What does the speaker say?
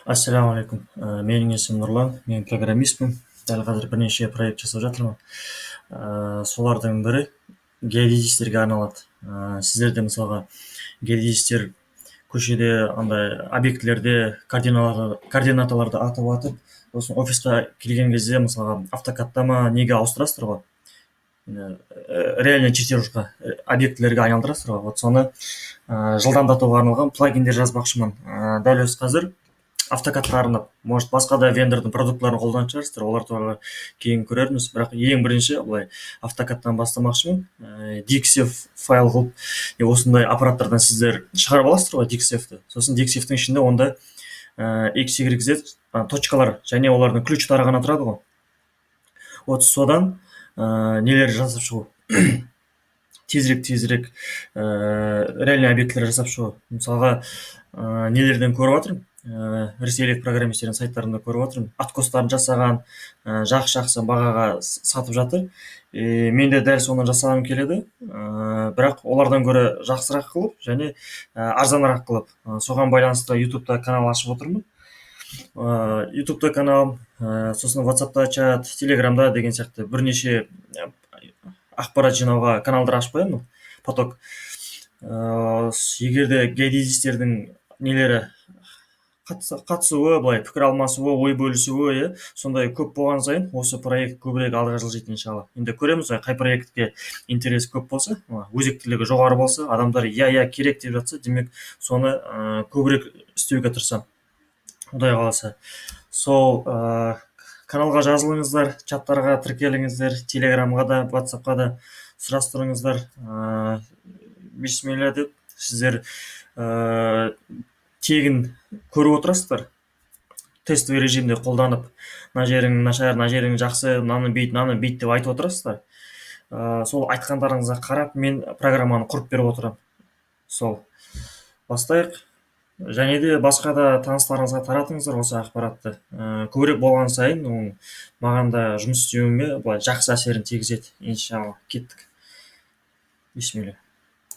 Ассалаумағалейкум. Менің есімім Нұрлан, мен программистпін. Дәл қазір бірнеше проект жасап жатырмын. Солардың бірі геодезистерге арналады. Сіздер де, мысалға, геодезистер көшеде андай объектілерде координаталарды атып атып, сосын офисқа келген кезде, мысалға, автокадта ма, неге ауыстырасыздар ғой, реальный чертежға, объектілерге айналдырасыздар ғой. Вот соны жылдамдатуға арналған плагиндер жазбақшымын. Дәл осы қазір автокадқа арнап, может, басқа да вендордың продуктыларын қолданатын шығарсыздар, олар туралы кейін көрерміз. Бірақ ең бірінші былай автокадтан бастамақшымын. DXF файл қылып, осындай аппараттардан сіздер шығарып аласыздар ғой DXF-ті. Сосын DXF-тің ішінде онда X, Y, Z точкалар және олардың ключтары ғана тұрады ғой. Вот содан нелер жасап шығу, тезірек реальный объектілер жасап шығу. Мысалға, нелерден көріп жатырмын, ресейлік программистердің сайттарында көріп жатырмын, откостарын жасаған, жақсы жақсы бағаға сатып жатыр. И мен де дәл соны жасағым келеді, бірақ олардан гөрі жақсырақ қылып және арзанырақ қылып. Соған байланысты Ютубта канал ашып отырмын. Ютубта канал, сосын Ватсапта чат, Телеграмда деген сияқты бірнеше ақпарат жинауға каналдар ашып қоямын, поток. Егер де геодезистердің нелері, қатысуы, былай пікір алмасуы, ой бөлісуі, иә, сондай көп болған сайын осы проект көбірек алға жылжиды, иншалла. Енді көреміз, қай проектке интерес көп болса, өзектілігі жоғары болса, адамдар «иә, иә, керек» деп жатса, демек, соны көбірек істеуге тырысамын, құдай қаласа. Сол каналға жазылыңыздар, чаттарға тіркеліңіздер, Телеграмға да, Ватсапқа да сұрастырыңыздар. Бисмилля деп, сіздер тегін көріп отырасыздар, тестовый режимде қолданып, мына жерің нашар, мына жерің жақсы, мынаны бүйт, мынаны бүйт деп айтып отырасыздар. Сол айтқандарыңызға қарап, мен программаны құрып беріп отырамын. Сол, бастайық. Және де басқа да таныстарыңызға таратыңыздар осы ақпаратты. Көбірек болған сайын, оның маған да жұмыс істеуіме былай жақсы әсерін тигізеді, иншалла. Кеттік, бисмилля.